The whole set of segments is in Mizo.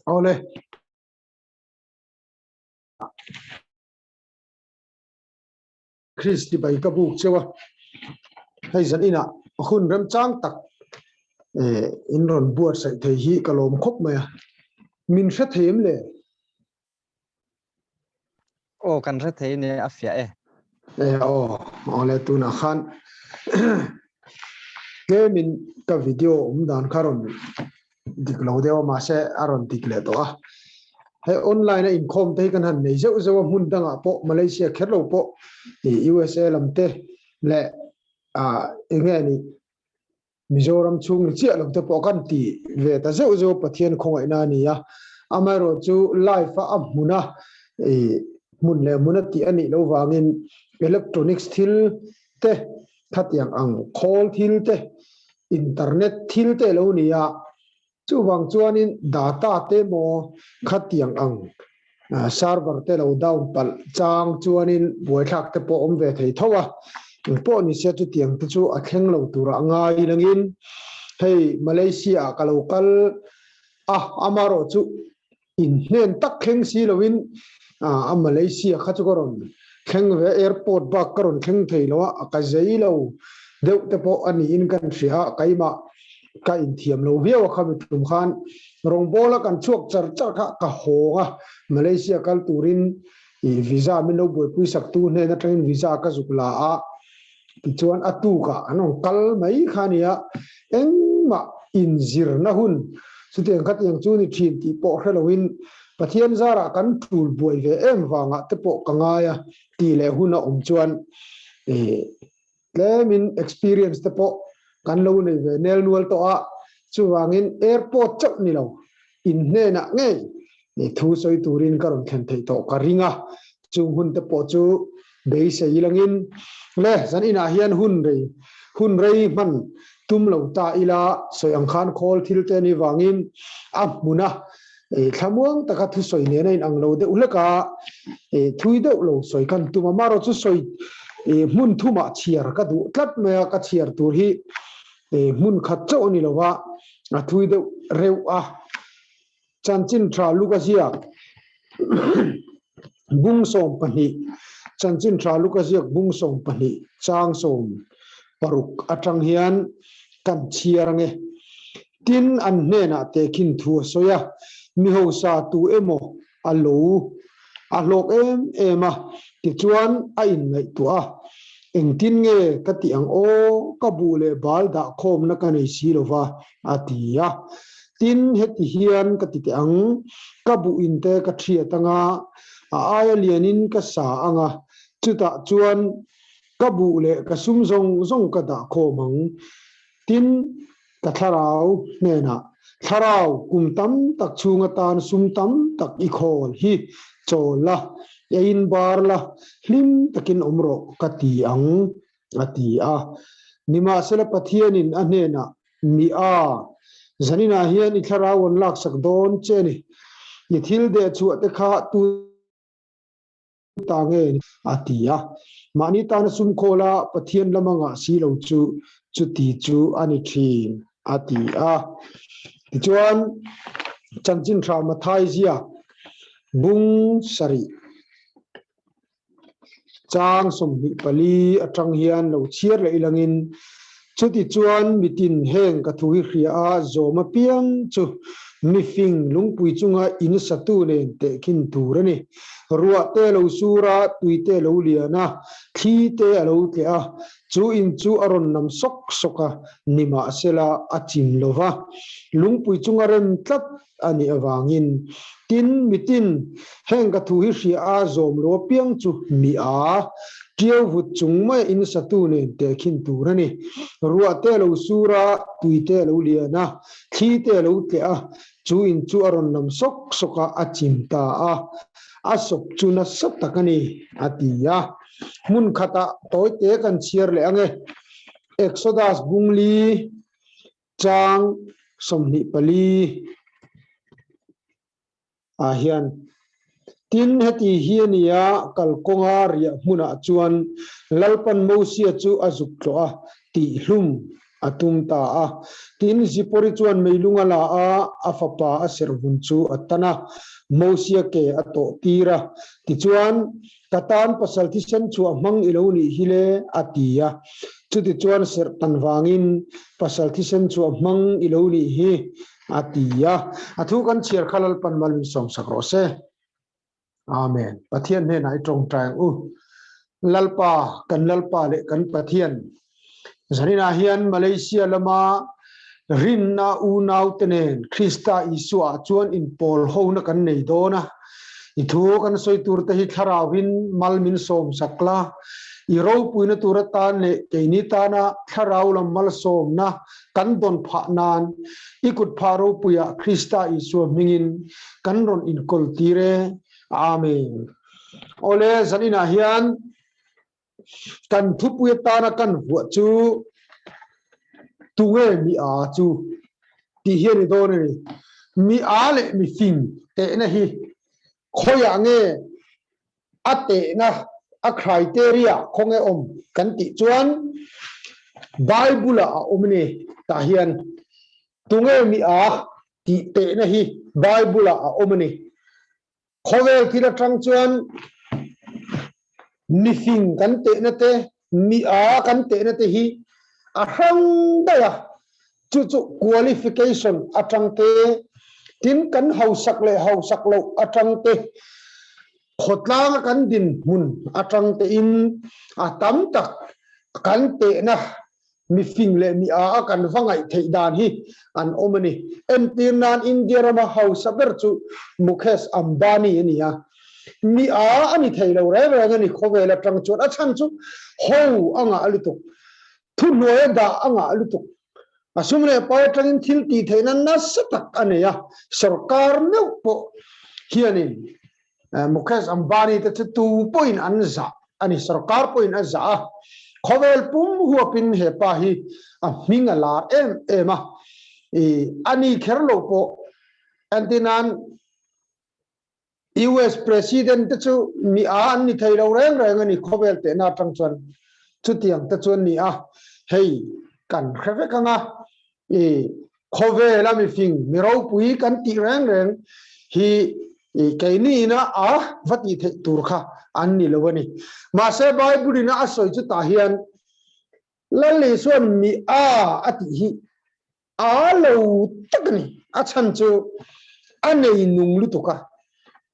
Awle. Kristi bai ka buk cheu a, hei zan inah hun remchang tak in rawn buatsaih thei hi ka lawm khawp mai a, min hre thei em le? Aw kan hre thei nia a fiah e. E aw, awle tunah khan tlemin ka video awm dan kha rawn dik lo deuh a mahse a rawn dik leh tawh a. Hei online a inkhawm te hi kan han nei zeuh zeuh a hmun dangah pawh Malaysia kher lo pawh USA lam te leh ah eng nge ni Mizoram chhung ni chiah lo te pawh kan ti ve ta zeuh zeuh a Pathian khawngaihna a ni a. Amaherawh chu live a a hmun a hmun leh hmun a tih a nih loh vangin electronics thil te khatiang ang khawl thil te internet thil te lo ni a, chuvang chuanin data te emaw khatiang ang server te lo down palh chang chuanin buaithlak te pawh awm ve thei tho a, engpawh ni se chutiang te chu a thleng lo turah ngai langin hei Malaysia ah ka lo kal a, amaherawh chu inhnen tak thleng si loin a Malaysia kha chu ka rawn thleng ve airport bak ka rawn thleng thei lo a, ka zei lo deuh te pawh a niin kan hria a, keimah ka inthiam lo viau a khami tum khan rawngbawla kan chhuak char char kha ka hawng a, Malaysia kal turin i visa min lo buaipui sak tu hnen atangin visa ka zuk la a, tichuan a tukah an rawn kal mai kha a nia, engmah inzirna hun chutiang khatiang chu ni thin tih pawh hre loin Pathian zarah kan tul buai ve em vangah te pawh ka ngai a tih leh hun a awm chuan tlemin experience te pawh kan lo nei ve nel nual tawh a, chuvangin airport chauh ni lo in hnenah ngei thu sawi turin ka rawn thlen theih tawh ka ring a, chung hun te pawh chu beisei langin le zan inah hian hun rei hun rei hman tum lo ta ila sawi ang khan khawl thil te ni vangin a hmuna thlamuang taka thusawi nena in ang lo deuh hlek a, thui deuh lo sawi khan tum a, marawh chu sawi hmun thumah chhiar ka duh tlat mai a, ka chhiar tur hi hmun khat chauh a ni lo va, a thui deuh reuh a. Chanchin tha Luka ziak bung 12, Chanchin tha Luka ziak bung 12 chang 16 atang hian kan chhiar ange. Tin, an hnenah tehkhin thu a sawi a, mi hausa tu emaw a lo a hlawk em em a, tichuan a inngaihtuah a, Engtin nge ka tih ang aw, ka buh leh bal dah khawmna ka nei si lo va, a ti a. Tin, heti hian ka ti teh ang, ka buh inte ka thiat anga, a aia lianin ka sa anga, chutah chuan ka buh leh ka sum zawng zawng ka dah khawm ang. Tin, ka thlarau hnenah, Thlarau, kum tam tak chhung atan sum tam tak i khawl hi chawl la, eiin bar la, hlim takin awm rawh ka ti ang, a ti a. Nimahsela Pathianin a hnenah, Mi a, zaninah hian i thlarau an laksak dawn che a ni. I thil dehchhuah te kha tu ta nge a ti a. Mahni tana sum khawl a Pathian lama ngah si lo chu chuti chu a ni thin a ti a. Tichuan chanchin tha Mathai ziak bung sarih chang 24 atang hian lo chhiar leh ilangin chuti chuan mitin heng ka thu hi hria a zawm apiang chu mifing lungpui chunga in satu nen tehkhin tur a ni. Ruah te a lo sur a, tui te a lo lian a, thli te a lo tleh a, chu in chu a rawn nam sawk sawk a, nimahsela a chim lo va, lungpui chunga rem tlat a nih avangin. Tin, mitin, heng ka thu hi hria a zawm lo apiang chu mi a, ṭiau vut chung maia in satu nen tehkhin tur a ni. Ruah te a lo sur a, tui te a lo lian a, thli te a lo tleh a, Chu in chu a rawn lam sawk sawk a, a chim ta a, a sawp chu nasa tak a ni, a ti a. Hmun khatah tawi te kan chhiar leh ang e. Exodus bungli chang 24 ah hian, Tin, heti hi a ni a, kalkawnga riah hmunah chuan Lalpan Mosia chu a zuk tlawh a, tihhlum. a tum ta a. Tin, Zipori chuan meilung a la a, a fapa a serhvun chu a tan a, Mosia ke a tawh tir a. Tichuan, Ka tan pasal thisen chhuah hmang i lo nih hi le, a ti a. Chutichuan serhtan vangin pasal thisen chhuah hmang i lo nih hi, a ti a. A thu kan chhiar kha Lalpan mal min sawmsak rawh se. Amen. Pathian hnenah i tawngtai ang u. Lalpa, kan Lalpa leh kan Pathian. Zaninah hian Malaysia lama rinna unaute nen Krista Isua chuan inpawl hona kan nei dawn a. I thu kan sawi tur te hi thlarauin mal min sawm sak la. I ropuina tur atan leh keini tana thlarau lam malsawmna kan dawn phah nan i kut phah ropuiah Krista Isua hmingin kan rawn inkawl tir e. Amen. Awle, zaninah hian kan thupui atana kan vuah chu tunge mi a chu tih hi a ni dawn a ni. Mi a leh mi fing tehna hi khawiah nge a tehna a criteria khawnge awm kan tih chuan Bible ah a awm a ni. Tah hian tunge mi a tih tehna hi Bible ah a awm a ni. Khawvel thil atang chuan mifing kan tehna te, mi a kan tehna te hi a hrang daih a, chu chu qualification atang te, tin kan hausak leh hausak loh atang te, khawtlanga kan dinhmun atang tein a tam tak kan tehna Mifing leh mi a a kan va ngaih theih dan hi an awm a ni. Entir nan India rama hausa ber chu Mukesh Ambani a ni a. Mi a a ni thei lo reng reng a ni khawvel atang chuan a chhan chu ho a ngah lutuk, thuhnuai a dah a ngah lutuk. A sum leh pai atangin thil tih theihna nasa tak a nei a, sorkar meuh pawh hianin Mukesh Ambani te chu tu pawhin an zah a ni, sorkar pawhin a zah a, khawvel pum huapin he pa hi a hming a lar em em a, i a ni kher lo pawh entirnan US President te chu mi a an ni thei lo reng reng a ni khawvel tehna atang chuan chutiang te chu an ni a, hei kan hre vek ang a, i khawvela mifing mi ropui kan tih reng reng hi i keini ina a va tih theih tur kha an ni lo a ni. Mahse Bible ina a sawi chu tah hian Lal Isuan mi a a tih hi a lo tak a ni. A chhan chu a nei nung lutuk a,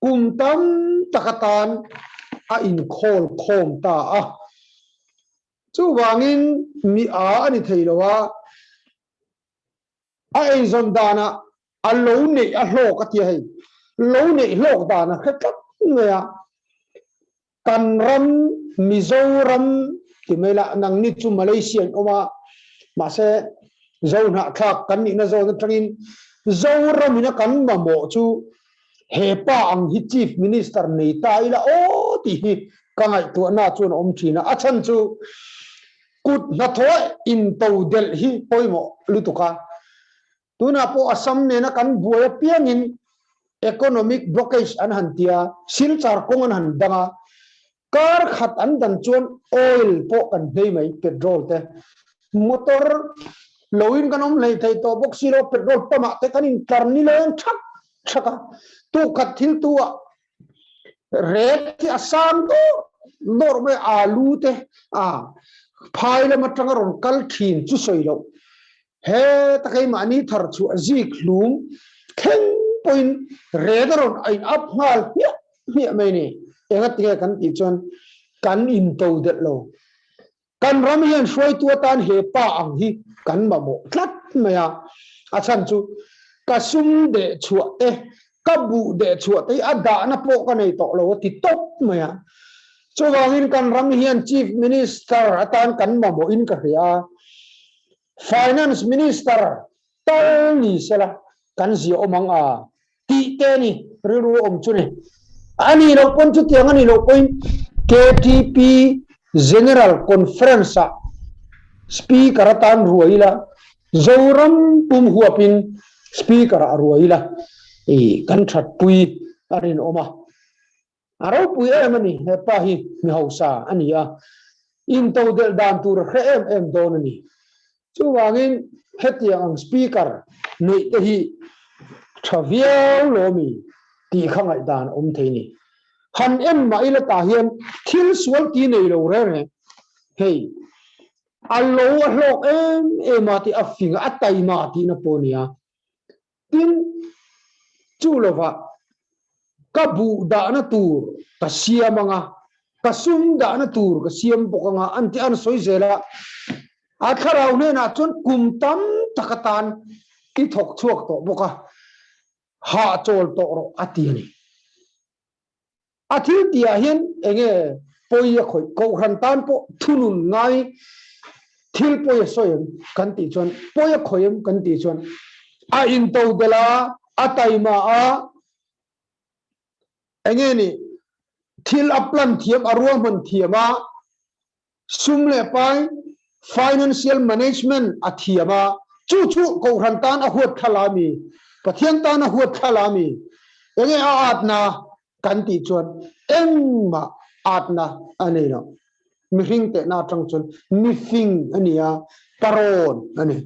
kum tam tak atan a inkhawl khawm ta a. Chuvangin mi a a ni thei lo a, a eizawn danah a lo neih a hlawk a tia hei, lo neih hlawk dan a hre tlat mai a, kan ram Mizoram ti mai la, nangni chu Malaysia in awm a, mahse Zohnahthlak kan nihna zawn atangin Zoram ina kan mamawh chu He pa ang hi Chief Minister nei ta ila aw tih hi ka ngaihtuahna chuan a awm thin a, a chhan chu kut hnathawh into delh hi pawimawh lutuk a. Tunah pawh Assam nena kan buai apiangin economic blockage an han ti a, Silchar kawng an han dang a, kar khat an dan chuan oil pawh kan hnei mai, petrol te, motor loin kan awm hlei thei tawh bawk si lo, petrol pump ah te kan intlar nileng thak thak a, tukhat thil tu ah rate hi a sang dawr dawr mai, alu te a phai lam atanga rawn kal thin chu sawi loh, he takai mahni thar chhuah zik hlum thleng pawhin rate a rawn a in up nghal hmiah hmiah mai ni, engatinge kan tih chuan kan into delh lo. Kan ram hian hruaitu atan he pa ang hi kan mamawh tlat mai a, a chhan chu ka sum deh chhuah te, ka buh deh chhuah te hi a dahna pawh ka nei tawh lo a ti tawp mai a. Chuvangin kan ram hian Chief Minister atan kan mamawhin ka hria a, Finance Minister tal ni sela kan zia awm ang a tih te ni rilru awm chu ni. A nih loh pawn chutiang a nih loh pawhin KTP General Conference ah Speaker atan ruai ila, Zoram pum huapin Speaker ah ruai ila i kan thatpui a rinawm a. A ropui em a ni, he pa hi mi hausa a ni a, intodelh dan tur a hre em em dawn a ni. Chuvangin hetiang ang speaker neih te hi tha viau lo mi tih kha ngaihdan a awm thei ni. Han en mah ila tah hian thil sual ti nei lo reng reng hei a lo a hlawk em em a tih a fing a taima tihna pawh a nia. Tin, chu lovah ka buh dahna tur ka siam ang a, ka sum dahna tur ka siam bawk ang a, an ti an sawi zel a. A thlarau hnenah chuan kum tam tak atan i thawk chhuak tawh bawk a, hahchawl tawh rawh a ti a ni. A thil tihah hian enge pawi a khawih? Kohhran tan pawh thunun ngai thil pawi a sawi em kan tih chuan, pawi a khawih em kan tih chuan a into del a, a taima a, enge ni thil a plan thiam, a ruahman thiam a, sum leh pai, financial management, a thiam a, chu chu Kohhran tan a huat thla la mi, Pathian tan a huat thla la mi, enge a atna kan tih chuan engmah atna a nei lo. Mihring tehna atang chuan mifing a ni a, parawn a ni.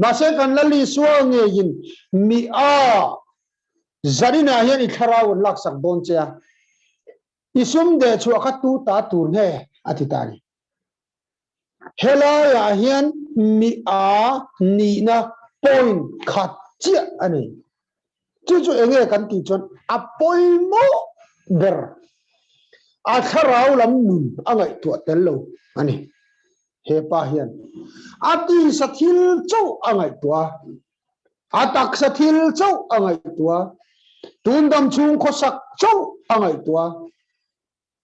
Mahse kan Lal Isua ngeiin mi a zaninah hian i thlarau an laksak dawn che a, I sum deh chhuah kha tu ta tur nge? a ti ta a ni. Helaiah hian mi a nihna point khat chiah a ni. Chu chu enge kan tih chuan a pawimawh ber, a thlarau lam nun a ngaihtuah tel lo a ni. He pa hian a tisa thil chauh a ngaihtuah a. A taksa thil chauh a ngaihtuah a, tun dam chhung khawsak chauh a ngaihtuah a.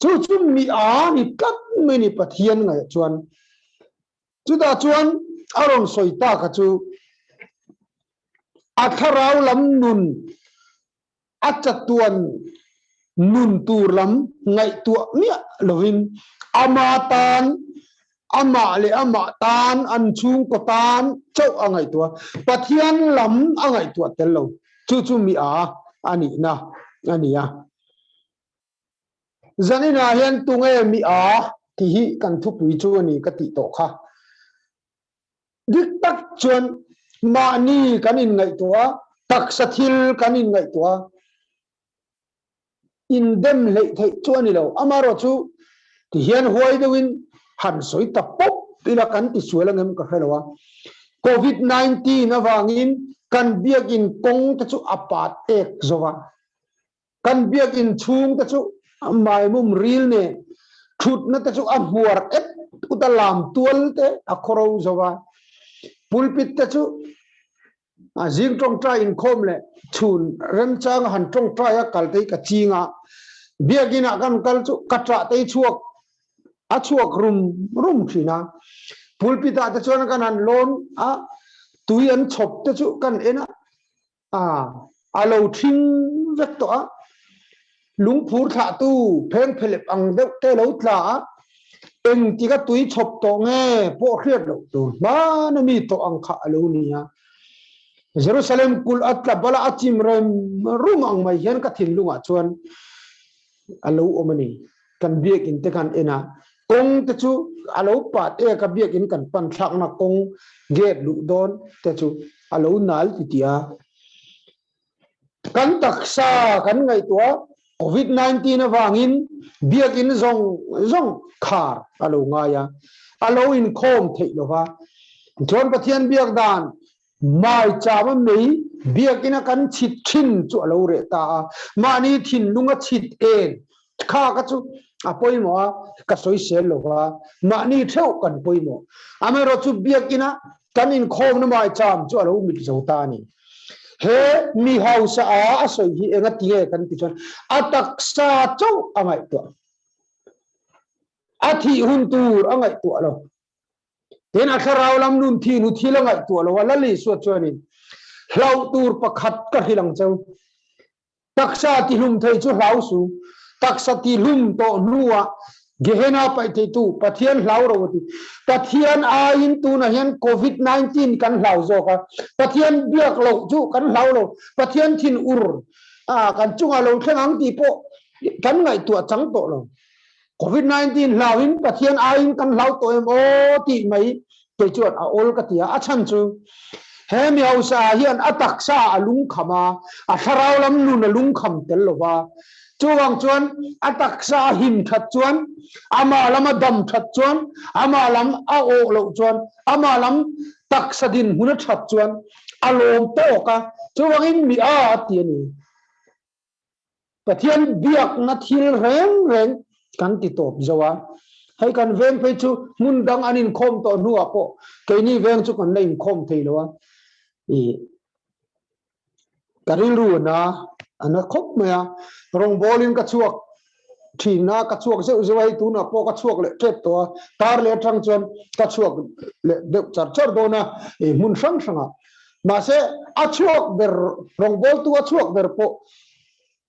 Chu chu mi a ni tlat mai ni Pathian ngaih chuan. Chutah chuan a rawn sawi ta kha chu a thlarau lam nun a chatuan nun tur lam ngaihtuah miah lovin ama tan, amah leh amah tan, an chhungkaw tan chauh a ngaihtuah. Pathian lam a ngaihtuah tel lo. Chu chu mi a a nihna a ni a. Zaninah hian tunge mi a tih hi kan thupui chu a ni ka tih tawh kha. Dik tak chuan mahni kan inngaihtuah a, taksa thil kan inngaihtuah a, indem hleih theih chu a ni lo. Amaherawhchu tihian huai deuhin han sawi ta pawp ila kan tisual angem ka hre lo a. Covid 19 avangin kan biakin kawng te chu a pat ek zo va. Kan biakinn chhung te chu maimum ril nen thutna te chu a hmuar et ut a, lam tual te a khawro zo a, pulpit te chu a zing tawngtai inkhawm leh chhun remchang a han tawngtai a kal te hi ka ching a, biakinn ah kan kal chu ka ṭah te hi chhuak a chhuak rum rum thin a, pulpit ah te chuan kan han lawn a, tui an chhawp te chu kan en a. A, a lo ṭhing vek tawh a, lungphur thlahtu phengphelep ang deuh te lo tla a, engtik a tui chhawp tawh nge pawh hriat loh tur hmana mi tawh ang kha a lo ni a. Jerusalem kulh a tla bala a chim rem rum ang mai hian ka thinlungah chuan a lo awm a ni. Kan biakinn te kan en a, kawng te chu a lo pat ek a, biakinn kan pan thlakna kawng gate luh dawn te chu a lo nal ti tih a. Kan taksa kan ngaihtuah a, Covid 19 avangin biakinn zawng zawng khar a lo ngai a, a lo inkhawm theih lo va. Tichuan Pathian biak dan Maicham a mei biakinn a kan chhit thin chu a lo reh ta a, mahni thinlung a chhit en kha ka chu a pawimawh a, ka sawisel lo va, mahni theuh kan pawimawh. Amaherawh chu biakinn a kan inkhawmna maicham chu a lo mit zo ta a ni. He mi hausa a a sawi hi enga tinge kan ti chuan a taksa chauh a ngaihtuah, a thih hun tur a ngaihtuah lo. Tin, a thlarau lam nun thi nu thil a ngaihtuah lo a, Lal Isua chuanin, Hlauh tur pakhat ka hrilh ang cheu. Taksa tihlum thei chu hlau su, taksa tihlum tawh hnuah Gehenna paih theitu Pathian hlau ro a ti. Pathian aiin tunah hian Covid 19 kan hlau zawk a, Pathian biak loh chu kan hlau lo, Pathian thin ur a kan chungah lo thleng ang tih pawh kan ngaihtuah chang tawh lo. Covid 19 hlauhin Pathian aiin kan hlau tawh em aw tih mai Kei chuan a awl ka ti a, a chhan chu he mi hausa hian a taksa a lungkham a, a thlarau lam nun a lungkham tel lo va. Chuvang chuan a taksa a him that chuan, amah lam a dam that chuan, amah lam a awh loh chuan, amah lam taksa dinhmun a that chuan a lawm tawk a, chuvangin mi a a ti a ni. Pathian biakna thil reng reng kan ti tawp zo a, hei kan veng phei chu hmun dang an inkhawm tawh hnuah pawh keini veng chu kan la inkhawm thei lo a, i ka rilru a na a na khawp mai a, rawngbawlin ka chhuak thin a, ka chhuak zeuh zeuh a, hei tunah pawh ka chhuak leh tep tawh a, tar leh atang chuan ka chhuak leh deuh char char dawn a, i hmun hrang hrangah. Mahse, a chhuak ber, rawngbawltu a chhuak ber pawh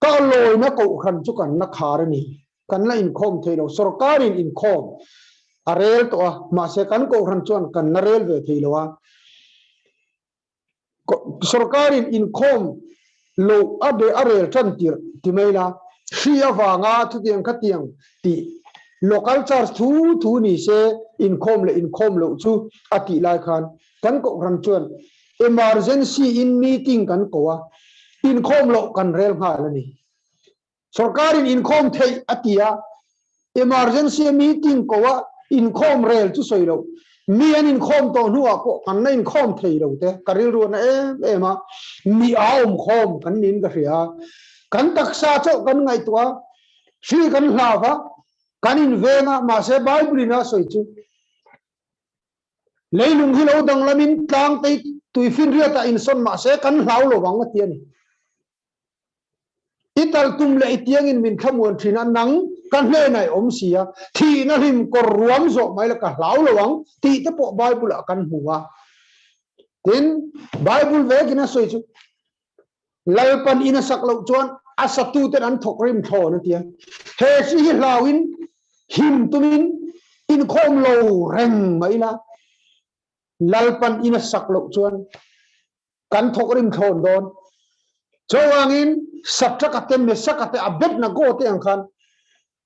ka lawina kohhran chu kan la khar a ni. Kan la inkhawm thei lo. Sorkarin inkhawm a rel tawh a, mahse kan kohhran chuan kan la rel ve thei lo a. Sorkarin inkhawm loh a be a rel tan tirh ti mai la, hri avanga chutiang khatiang tih local charge thu thu ni se inkhawm leh inkhawm loh chu a tih lai khan Kan kohhran chuan emergency in meeting kan ko a, inkhawm loh kan rel nghal a ni. Sorkarin inkhawm theih a ti a, emergency meeting ko a inkhawm rel chu sawi loh, mi an inkhawm tawh hnuah pawh kan la inkhawm thei lo te ka rilru a na em em a, mi a awmkhawm kan niin ka hria a, kan taksa chauh kan ngaihtuah a, hri kan hlau a, kan inveng a, mahse Bible in a sawi chu Leilung hi lo danglamin tlang te tuifinriatah insawn mah se kan hlau lo vang a ti a ni. I tal tum leh i tiangin min thlamuan thin a, nang ka hnenah i awm si a, thihna hlim kawr ruam zawh mai la ka hlau lo ang tih te pawh Bible ah kan hmu a. Tin, Bible vekin a sawi chu Lalpan in a sak loh chuan a satuten an thawk rim thlawn a ti a. He hri hi hlauin him tumin inkhawm lo reng mai ila, Lalpan in a sak loh chuan kan thawk rim thlawn dawn. Chuvangin Satraka te, Mesaka te, Abednego te ang khan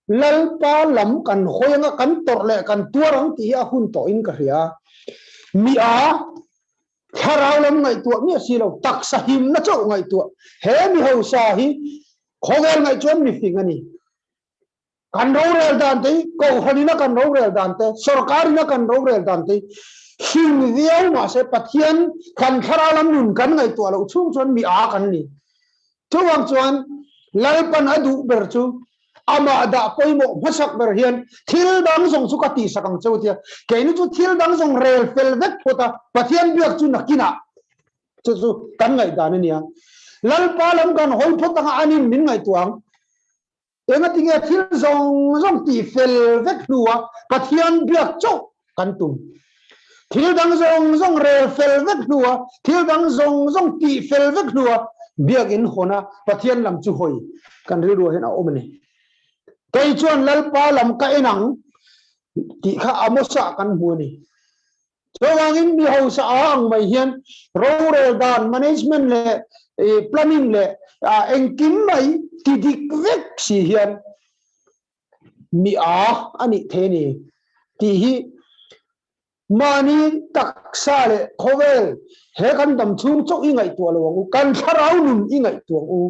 Lalpa lam kan hawi anga kan tawrh leh kan tuar ang tih hi a hun tawhin ka hria. Mi a thlarau lam ngaihtuah miah si lo, taksa himna chauh ngaihtuah. He mi hausa hi khawvel ngaih chuan mi fing a ni. Kan rorel dan te hi Kohhran ina kan rorel dan te, sorkar ina kan rorel dan te hi fing viau mahse Pathian kan thlarau lam nun kan ngaihtuah loh chhung chuan mi a kan ni. Chuvang chuan Lalpan a duh ber chu amah dah pawimawh hmasak ber hian thil dang zawng chu ka tihsak ang cheu tia keini chu thil dang zawng rel fel vek phawt a, Pathian biak chu nakinah chu chu kan ngaihdan a nia. Lalpa lam kan hawi phawt anga anin min ngaihtuah ang. Engatinge thil zawng zawng tih fel vek hnua Pathian biak chauh kan tum? Thil dang zawng zawng rel fel vek hnua, thil dang zawng zawng tih fel vek hnua biakin hawna Pathian lam chu hawi kan rilruah hian a awm a ni. Kei chuan Lalpa lam ka en ang tih kha Amosa kan hmu a ni. Chuvangin mi hausa a ang mai hian rorel dan, management leh planning leh engkim mai ti dik vek si hian mi a a nih thei a ni tih hi mahni taksa leh khawvel he kan dam chhung chauh i ngaihtuah lo ang u, kan thlarau nun i ngaihtuah ang u.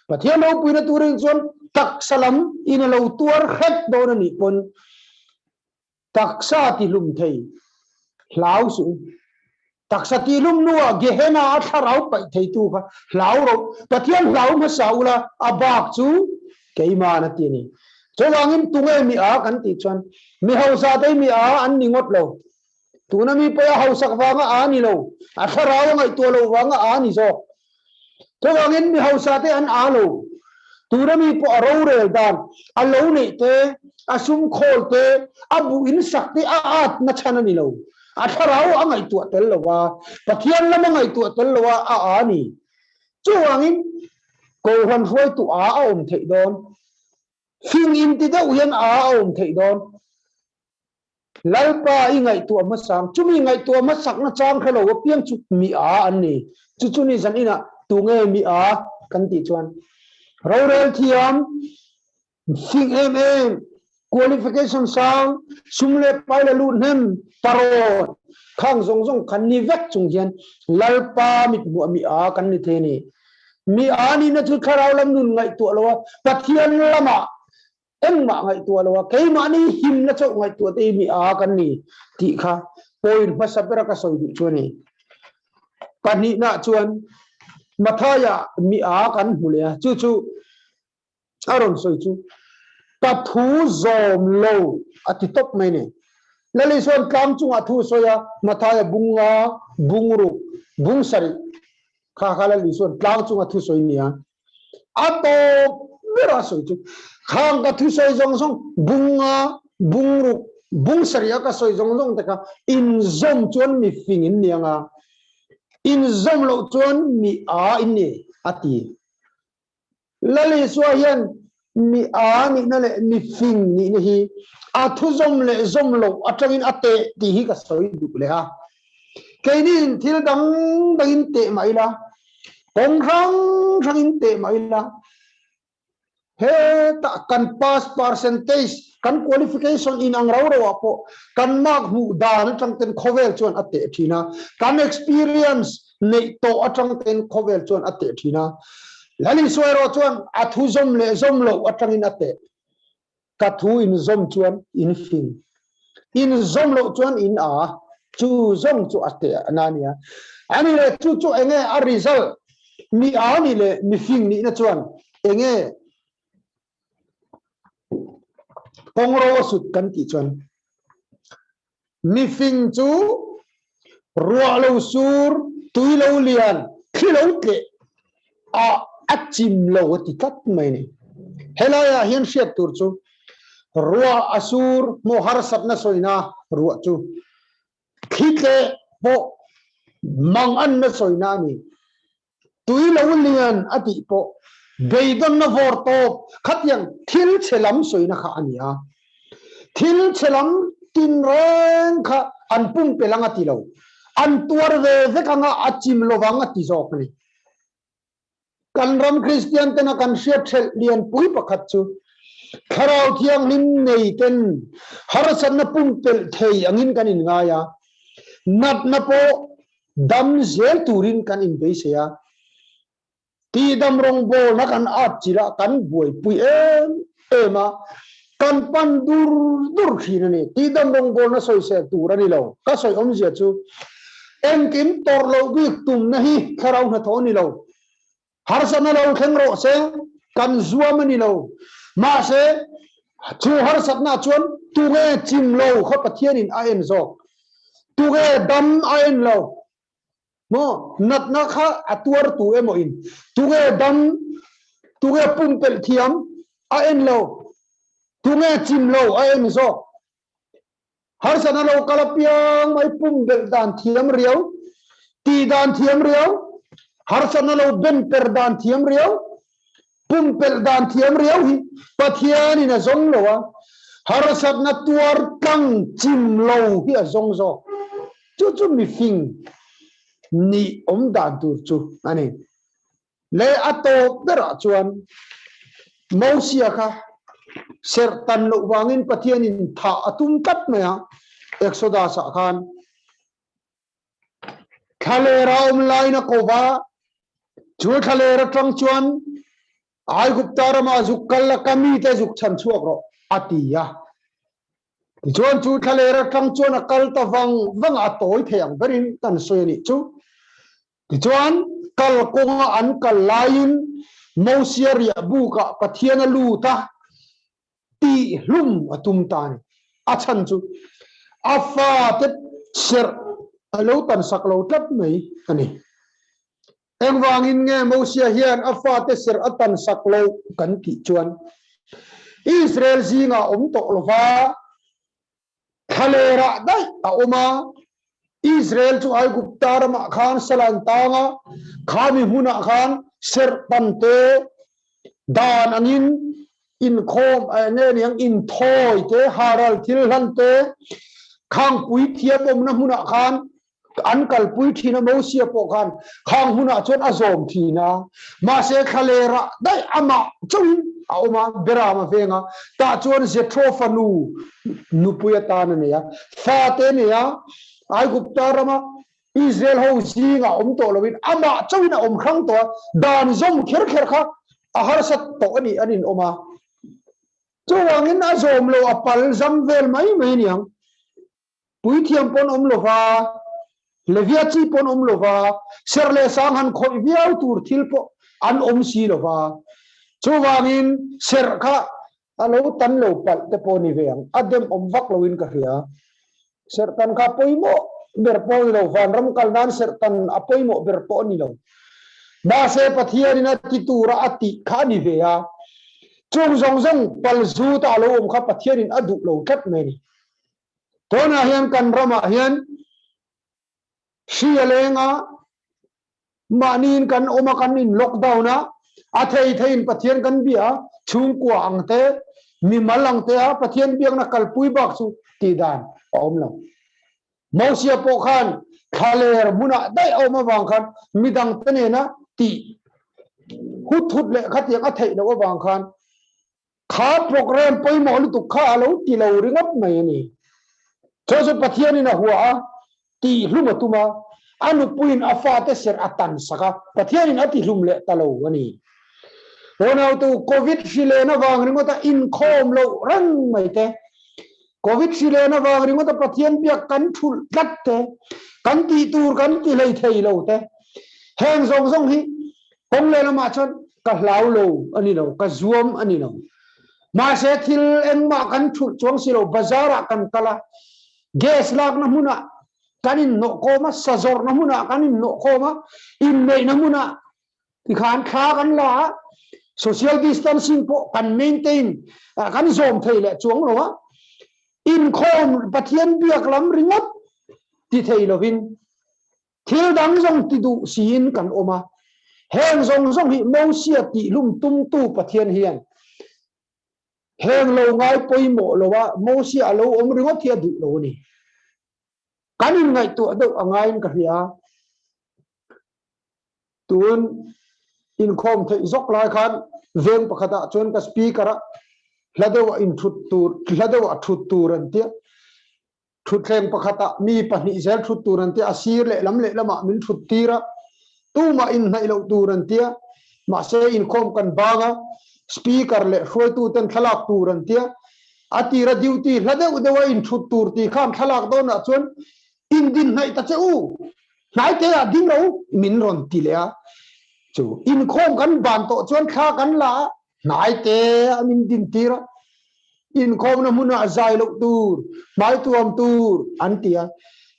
Pathian ropuina turin chuan taksa lam in a lo tuar hrep dawn a nih pawn Taksa tihlum thei hlau suh u. Taksa tihlum hnuah Gehenna a thlarau paih theitu kha hlau rawh. Pathian hlau hmasa ula a bak chu keiman a ti a ni. Chuvangin tunge mi a kan tih chuan mi hausa te hi mi a an ni ngawt lo. Tuna mi pawh a hausak vanga a ni lo, a thlarau a ngaihtuah loh vanga a ni zawk. Chuvangin mi hausa te an aa lo. Tuna mi pawh a rorel dan, a lo neih te, a sum khawl te, a buh in sak te a at na chhan a ni lo. A thlarau a ngaihtuah tel lo a, Pathian lam a ngaihtuah tel lo a, a aa ni. Chuvangin Kohhran hruaitu aa a awm theih dawn. Fing inti deuh hian aa a awm theih dawn. Lalpa i ngaihtuah hmasang, chumi ngaihtuah hmasakna chang hre lo apiang chu mi a an ni. Chu chu ni zan inah tunge mi a kan tih chuan rorel thiam, fing em em, Qualification sang, sum leh pai la luh hnem, parawn, khang zawng zawng kan ni vek chung hian Lalpa mithmuh a mi a kan ni thei a ni. Mi a nihna chu thlarau lam nun ngaihtuah lo a, Pathian lamah engmah ngaihtuah lo a, keimahni himna chauh ngaihtuah te hi mi a kan ni tih kha point hmasa bera ka sawi duh chu a ni. Pahnihna chuan Mathaia mi a kan hmu leh a, chu chu a rawn sawi chu ka thu zawm lo a ti tawp mai ni. Lali chuan tlang chungah thu sawi a, Mathaia bunga bungruk bung sarih kha kha Lali chuan tlang chunga thu sawi nia. A tawp bera sawi chu khang ka thu sawi zawng zawng bunga bungruk bung sarih a ka sawi zawng zawng te kha inzawm chuan mi fing in ni anga inzawm loh chuan mi a in ni a ti. Lal Isua hian mi â nihna leh mi fing nihna hi a thuzawm leh zawm loh atangin a teh tih hi ka sawi duh leh a. Keiniin thil dang dangin teh mah ila, kawng hrang hrangin teh mah ila, hetah kan pass percentage, kan qualification inang rau rauah pawh kan mark hmuh dan atang ten khawvel chuan a teh thin a, kan experience neih tawh atang ten khawvel chuan a teh thin a. Lal Isua erawh chuan a thu zawm leh zawm loh atangin a teh. Ka thu in zawm chuan in fing, in zawm loh chuan in a, chu zawng chu a teh na a nia. Ani leh chu chu enge a result? Mi a nih leh mi fing nihna chuan enge kawngro a sut kan tih chuan Mi fing chu ruah lo sur, tui lo lian, thli lo tleh ah a chim lo a ti tlat mai ni. Helaiah hian hriat tur chu ruah a sur maw harsatna sawina ruah chu thli tleh pawh manganna sawina a ni. Tui lo lian a tih pawh beidawnna vawr tawp khatiang thil chhe lam sawina kha a ni a. Thil chhe lam tinreng kha an pumpelh ang a ti lo. An tuar ve vek anga a chim lovang a ti zawk a ni. Kan ram Kristian tena kan hriat hrelh lianpui pakhat chu Thlarau Thianghlim nei ten harsatna pumpelh thei angin kan inngai a. Natna pawh Dam zel turin kan inbeisei a, tihdam rawngbawlna kan at chilh a, kan buaipui em em a, kan pan dur dur thin a ni. Tihdam rawngbawlna sawisel tur a ni lo. Ka sawi awmzia chu engkim tawrh loh bik tumna hi thlarau hnathawh a ni lo. Harsatna lo thleng rawh se, kan zuam a ni lo. Mahse, chu harsatna chuan tunge chim lo kha Pathianin a en zawk. Tunge dam a en lo. Maw, natna kha a tuar tu emaw in tunge dam, tunge pumpelh thiam a en lo. Tunge chim lo a en zawk. Harsatna lo kal apiang mai pumbelh dan thiam riau, tih dan thiam riau, harsatna lo ben per dan thiam riau, pumpelh dan thiam riau hi Pathianin a zawng lo a, harsatna tuar tlang chim lo hi a zawng zawk. Chu chu mifing nih awm dan tur chu a ni. Leh a tawp berah chuan Mosia kha serh tan loh vangin Pathianin thah a tum tlat mai a, Exodus-ah khan thlalera awm laiin a ko va, chu thlaler atang chuan Aigupta ramah zuk kal la, ka mite zuk chhan chhuak rawh, a ti a. Tichuan chu thlaler atang chuan a kal ta vang vang a, a tawi thei ang berin kan sawi a nih chu. Tichuan, kal kawnga an kal laiin Mosia riah bukah Pathian a lut a, tihhlum a tum ta a ni. A chhan chu a fate serh a lo tansak lo tlat mai a ni. Engvangin nge Mosia hian a fate serh a tansak lo kan tih chuan Israel zingah awm tawh lova, Thlalerah daih a awm a, Israel chu Aigupta ramah khan sal an tang a, khami hmunah khan serhtan te, dan angin inkhawm nge niang inthawi te, haral thil hlan te, khangpui thiam awmna hmunah khan. An kalpui thin a, Mosia pawh khan khang hunah chuan a zawm thin a, mahse thlalerah daih amah chauhin a awm a, Beram a veng a, tah chuan Jethro fanu nupui atan a nei a, fate a nei a, Aigupta rama Israel ho zingah awm tawh loin amah chauhin a awm hrang tawh a, dan zawm kher kher kha a harsat tawh a nih an inawm a. Chuvangin a zawm lo a pal zam vel mai mai aniang. Puithiam pawn awm lova, Levia chi pawn awm lova, serh leh sang han khawih viau tur thil pawh an awm si lova. Chuvangin serh kha a lo tan lo palh te pawh ni ve ang, a dem awm vak loin ka hria. Serh tan kha pawimawh ber pawh a ni lo, vanram kal nan serh tan a pawimawh ber pawh a ni lo. Mahse Pathianin a ti tura a tih kha a ni ve a, chung zawng zawng pal zuta a lo awm kha Pathianin a duh lo tlat mai a ni. Tunah hian kan ramah hian hri a leng a, mahniin kan awm a, kan in lockdown a, a thei theiin Pathian kan bia a, chhungkua ang te, mimal ang te a Pathian biakna kalpui bak chu tih dan a awm lo. Mosia pawh khan thlaler hmunah daih a awm avang khan midang te nena tih hut hut leh khatiang a theih loh avang khan Kha program pawimawh lutuk kha a lo ti lo ringawt mai a ni. Chu chu Pathianin a hua a, tihhlum a tum a, a nupuiin a fate serh a tan sak a, Pathianin a tihlum leh ta lo a ni. Unautu, Covid hri len avang ringawt a inkhawm loh reng mai te, Covid hri len avang ringawt a Pathian biak kan thulh tlat te, kan tih tur kan ti hlei thei lo te, heng zawng zawng hi Kawng lehlamah chuan ka hlau lo a ni lo, ka zuam a ni lo. Mahse thil engmah kan thulh chuang si lo, bazar ah kan kal a, gas lakna hmunah kan inhnawh khawm a, sa zawrhna hmunah kan inhnawh khawm a, inneihna hmunah tikhan thla kan la a, social distancing pawh kan maintain, kan zawm thei leh chuang lo a, inkhawm Pathian biak lam ringawt ti thei lovin Thil dang zawng ti duh siin kan awm a, heng zawng zawng hi Mosia tihlum tumtu Pathian hian heng lo ngai pawimawh lo a, Mosia a lo awm ringawt hi a duh lo a ni. Kan inngaihtuah deuh a ngaiin ka hria. Tun inkhawm theih zawk lai khan veng pakhatah chuan ka speaker a hla deuh a inthut tur, hla deuh a thut tur an tia. Thutthleng pakhatah mi pahnih zel thut tur an tia, a sir lehlam lehlamah min thut tir a, tumah inhnaih loh tur an tia, mahse inkhawm kan bang a, speaker leh hruaituten thlalak tur an tia, a tira duty hla deuh deuh a inthut tur tih khan thlalak dawnah chuan indinhnaih ta che u, hnaite ah ding ro min rawn ti leh a, chu inkhawm kan ban tawh chuan thla kan la a, Hnaite a min dintir a, inkhawmna hmunah zai loh tur, hmaituam tur an ti a.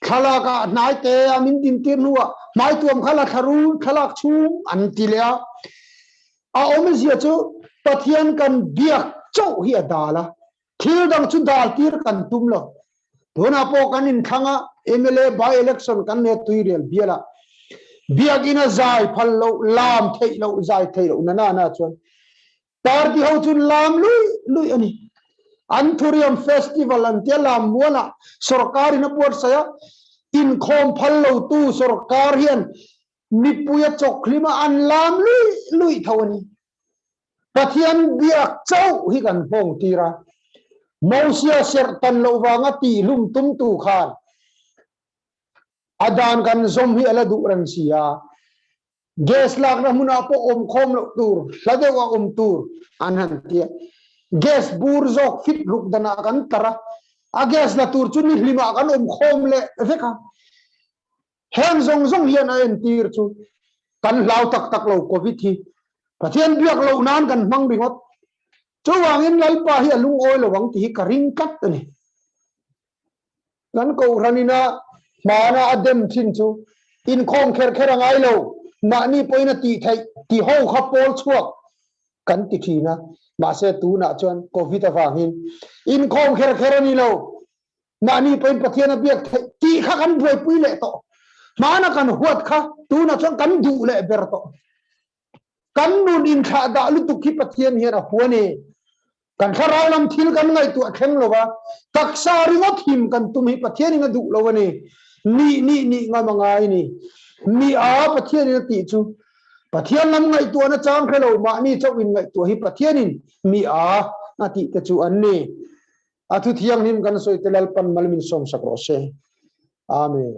Thlalak ah hnaite a min dintir hnuah hmaituam kha la thla run, thlalak chhung an ti leh a. A awmzia chu Pathian kan biak chauh hi a dal a, thil dang chu dal tir kan tum lo. Tunah pawh kan inthlang a, mla by election kan nei a tuirial bial ah biakinn a zai phal loh, lam theih loh, zai theih loh na na na chuan party ho chu lam lui lui a ni. Anthurium festival an tia lam mual ah sorkar in a buatsaih a, inkhawm phal lo tu sorkar hian mipui a chawk hlim a, an lam lui lui tho a ni. Pathian biak chauh hi kan hmawng tir a, Mosia serh tan loh vanga tihhlum tumtu khan a dan kan zawm hi a la duh reng si a, gas lakna hmunah pawh awm khawm loh tur, hla deuh a awm tur an han ti a, gas bur zawk fit ruk danah kan tar a, a gas la tur chu nihlimah kan awm khawm leh vek a. Heng zawng zawng hian a entir chu kan hlau tak tak lo Covid hi Pathian biak loh nan kan hmang ringawt. Chuvangin Lalpa hi a lungawi lo ang tih hi ka ring tlat a ni. Kan Kohhran ina hmana a dem thin chu inkhawm kher kher a ngai lo, mahni pawhin a tih theih ti ho kha pawl chhuak kan ti thin a, mahse tunah chuan Covid avangin inkhawm kher kher a ni lo. Mahni pawhin Pathian a biak theih tih kha kan buaipui leh tawh. Hmana kan huat kha tunah chuan kan duh leh ber tawh. Kan nun inthlah dah lutuk hi Pathian hian a hua ni. Kan thlarau lam thil kan ngaihtuah thleng lo va, taksa ringawt him kan tum hi Pathianin a duh lo a ni. Nih nih nih ngam a ngai ni. Mi a Pathian in a tih chu Pathian lam ngaihtuahna chang hre lo mahni chauh in ngaihtuah hi Pathian in mi a a tih te chu an ni. A thu thianghlim kan sawi te Lalpan mal min sawmsak rawh se. Amen.